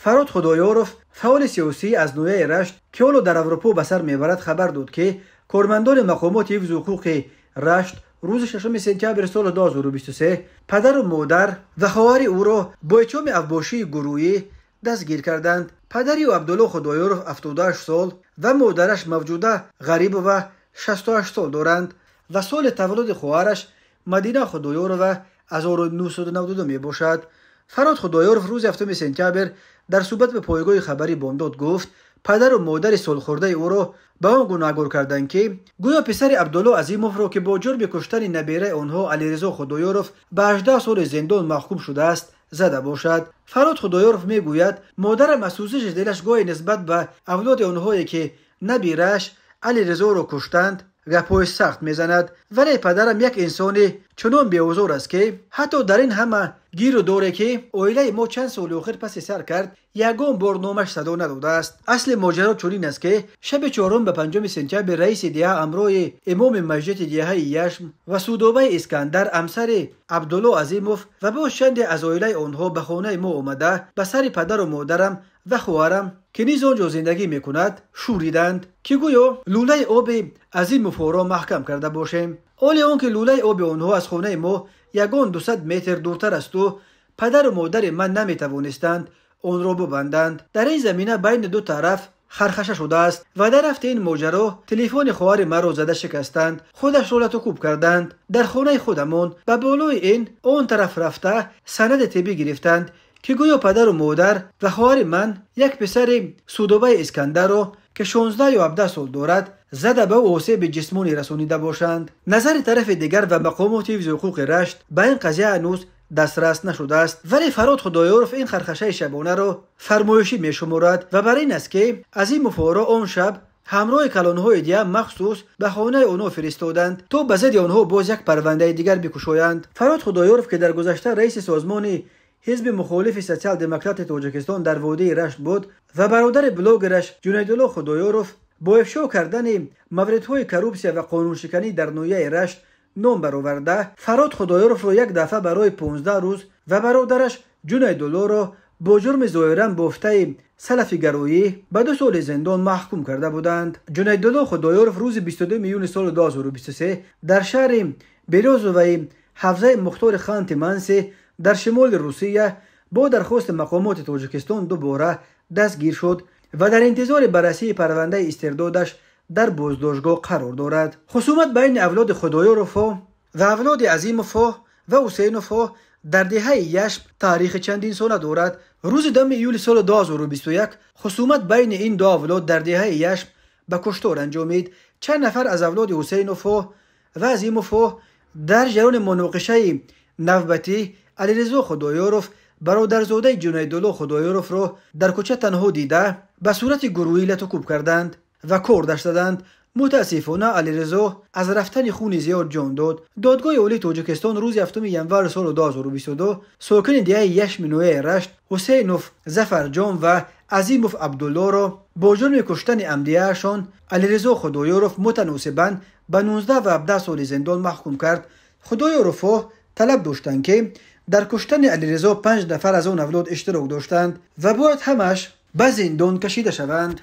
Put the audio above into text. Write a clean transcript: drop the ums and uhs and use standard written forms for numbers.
Фарҳод Худоёров, фаъоли сиёсӣ аз ноҳияи Рашт, ки ҳоло дар Аврупо ба сар мебарад, хабар дод, ки кормандони мақомоти ҳифзи ҳуқуқи Рашт рӯзи 6 сентябри соли 2023 падару модар ва хоҳари ӯро бо иттиҳоми авбошии гурӯҳӣ дастгир карданд. Падари ӯ Абдулло Худоёров 78 сол ва модараш Мавҷуда Ғарибова 68 сол доранд ва соли таваллуди хоҳараш Мадина Худоёрова 1992 мебошад. Фарҳод Худоёров рӯзи 7 сентябр дар суҳбат ба пойгоҳи хабарӣ Бомдод гуфт, падару модари солхӯрдаи ӯро ба он гунаҳгор карданд, ки гӯё писари Абдулло Азимовро, ки бо ҷурми куштани набераи онҳо Алиризо Худоёров ба 18 соли зиндон маҳкум шудааст, зада бошад. Фарҳод Худоёров мегӯяд, модарам аз сӯзиши дилаш гоҳе нисбат ба авлоди онҳое, ки набирааш Алиризоро куштанд, гапҳои сахт мезанад, вале падарам як инсони чунон беозор аст, ки ҳатто дар ин ҳама гиру доре, ки оилаи мо чанд соли охир паси сар кард, ягон бор номаш садо надодааст. Асли моҷаро чунин аст, ки шаби 4 ба 5 сентябр раиси деҳа ҳамроҳи имоми масҷиди деҳаи Яшм ва Судобаи Искандар, ҳамсари Абдулло Азимов ва боз чанде аз оилаи онҳо ба хонаи мо омада ба сари падару модарам ва хоҳарам, ки низ он ҷо зиндагӣ мекунад, шӯриданд, ки гӯё лӯлаи оби Азимовҳоро маҳкам карда бошем. Ҳоле он ки лӯлаи оби онҳо аз хонаи мо ягон 200 метр дуртар асту падару модари ман наметавонистанд онро бубанданд. Дар ин замина байни ду тараф хархаша шудааст ва дар рафти ин моҷаро телефони хоҳари маро зада шикастанд, худашро латукӯб карданд. Дар хонаи худамон ба болои ин он тараф рафта санади тиббӣ гирифтанд, ки гӯё падару модар ва хоҳари ман як писари Судобаи Искандарро, ки 16 ё 17 сол дорад, зада ба ӯ осеби ҷисмонӣ расонида бошанд. Назари тарафи дигар ва мақомоти ҳифзи ҳуқуқи Рашт ба ин қазия ҳанӯз дастрас нашудааст, вале Фарҳод Худоёров ин хархашаи шабонаро фармоишӣ мешуморад ва бар ин аст, ки Азимовҳоро он шаб ҳамроҳи калонҳои деҳа махсус ба хонаи онҳо фиристоданд, то ба зидди онҳо боз як парвандаи дигар бикушоянд. Фарҳод Худоёров, ки дар гузашта раиси созмони ҳизби мухолифи Социал-демократи Тоҷикистон дар водии Рашт буд ва бародари блогераш Ҷунайдулло Худоёров бо ифшо кардани мавридҳои коррупсия ва қонуншиканӣ дар ноҳияи Рашт ном бароварда, Фарҳод Худоёровро як дафъа барои 15 рӯз ва бародараш Ҷунайдуллоро бо ҷурми зоҳиран бофтаи салафигароӣ ба 2 соли зиндон маҳкум карда буданд. Ҷунайдулло Худоёров рӯзи 22 июни соли 2023 дар шаҳри Берёзоваи ҳавзаи мухтори Ханти Манси дар шимоли Русия бо дархости мақомоти Тоҷикистон дубора дастгир шуд ва дар интизори баррасии парвандаи истирдодаш дар боздоштгоҳ қарор дорад. Хусумат байни авлоди Худоёровҳо ва авлоди Азимовҳо ва Ҳусейновҳо дар деҳаи Яшм таърихи чандинсола дорад. Рӯзи 10 июли соли 2021 хусумат байни ин ду авлод дар деҳаи Яшм ба куштор анҷомид. Чанд нафар аз авлоди Ҳусейновҳо ва Азимовҳо дар ҷараёни муноқишаи навбатӣ Алиризо Худоёров, бародарзодаи Ҷунайдулло Худоёровро дар кӯча танҳо дида ба сурати гурӯҳӣ латукӯб карданд ва кордаш заданд. Мутаассифона Алиризо аз рафтани хуни зиёд ҷон дод. Додгоҳи Олии Тоҷикистон рӯзи 7 январи соли 2022 сокини деҳаи Яшми ноҳияи Рашт Ҳусейнов Зафарҷон ва Азимов Абдуллоро бо ҷурми куштани ҳамдеҳаашон Алиризо Худоёров мутаносибан ба 19 ва 17 соли зиндон маҳкум кард. Худоёровҳо талаб доштанд, ки дар куштани Алиризо 5 нафар аз он авлод иштирок доштанд ва бояд ҳамаш ба зиндон кашида шаванд.